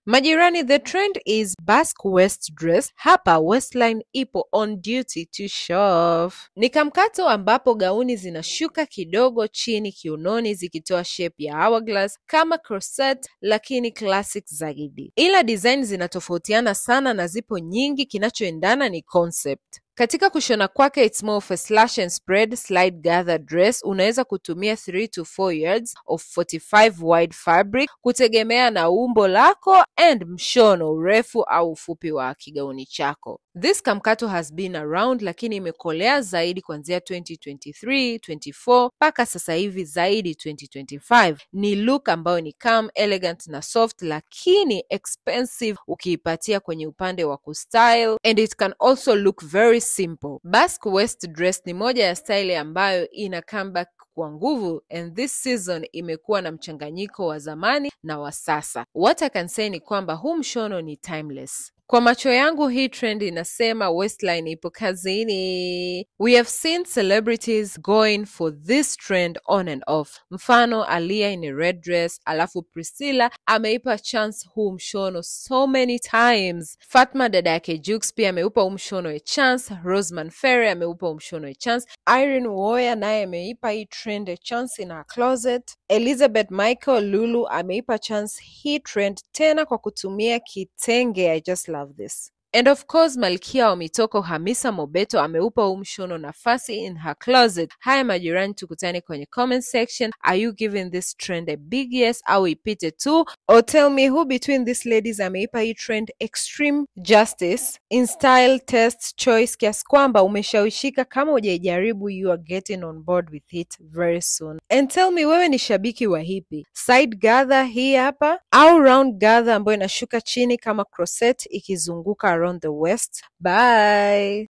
Majirani, the trend is basque waist dress. Hapa waistline ipo on duty to show off. Ni kamkato ambapo gauni zinashuka kidogo chini kiunoni zikitoa shape ya hourglass kama corset, lakini classic zaidi. Ila design zinatofautiana sana na zipo nyingi, kinachoendana ni concept. Katika kushona kwake it's more of a slash and spread slide gather dress. Unaweza kutumia 3 to 4 yards of 45 wide fabric kutegemea na umbo lako and mshono, urefu au ufupi wa kigauni chako. This kamkato has been around, lakini imekolea zaidi kuanzia 2023, 24 mpaka sasa hivi zaidi 2025. Ni look ambayo ni calm, elegant na soft, lakini expensive ukiipatia kwenye upande wa kustyle, and it can also look very simple. Basque waist dress ni moja ya style ambayo ina comeback kwa nguvu, and this season imekuwa na mchanganyiko wa zamani na wa sasa. What I can say ni kwamba huu mshono ni timeless. Kwa macho yangu hii trend inasema waistline ipo kazini. We have seen celebrities going for this trend on and off. Mfano Aaliyah in a red dress, alafu Priscilla ameipa chance huu mshono so many times. Fatma dada yake Jux pia ameupa huu mshono a chance. Roseman Ferre ameupa huu mshono a chance. Irene Uwoya naye ameipa hii trend a chance in her closet. Elizabeth Michael Lulu ameipa chance hii trend tena kwa kutumia kitenge. I just love this. And of course malkia wa mitoko Hamisa Mobeto ameupa huu mshono nafasi in her closet. Haya majirani, tukutane kwenye comment section. Are you giving this trend a big yes au ipite tu? Or tell me who between these ladies ameipa hii trend extreme justice in style, taste, choice, kiasi kwamba umeshawishika kama hujaijaribu, you are getting on board with it very soon. And tell me wewe ni shabiki wa hipi? Side gather hii hapa au round gather ambayo inashuka chini kama corset ikizunguka around the waist? Bye.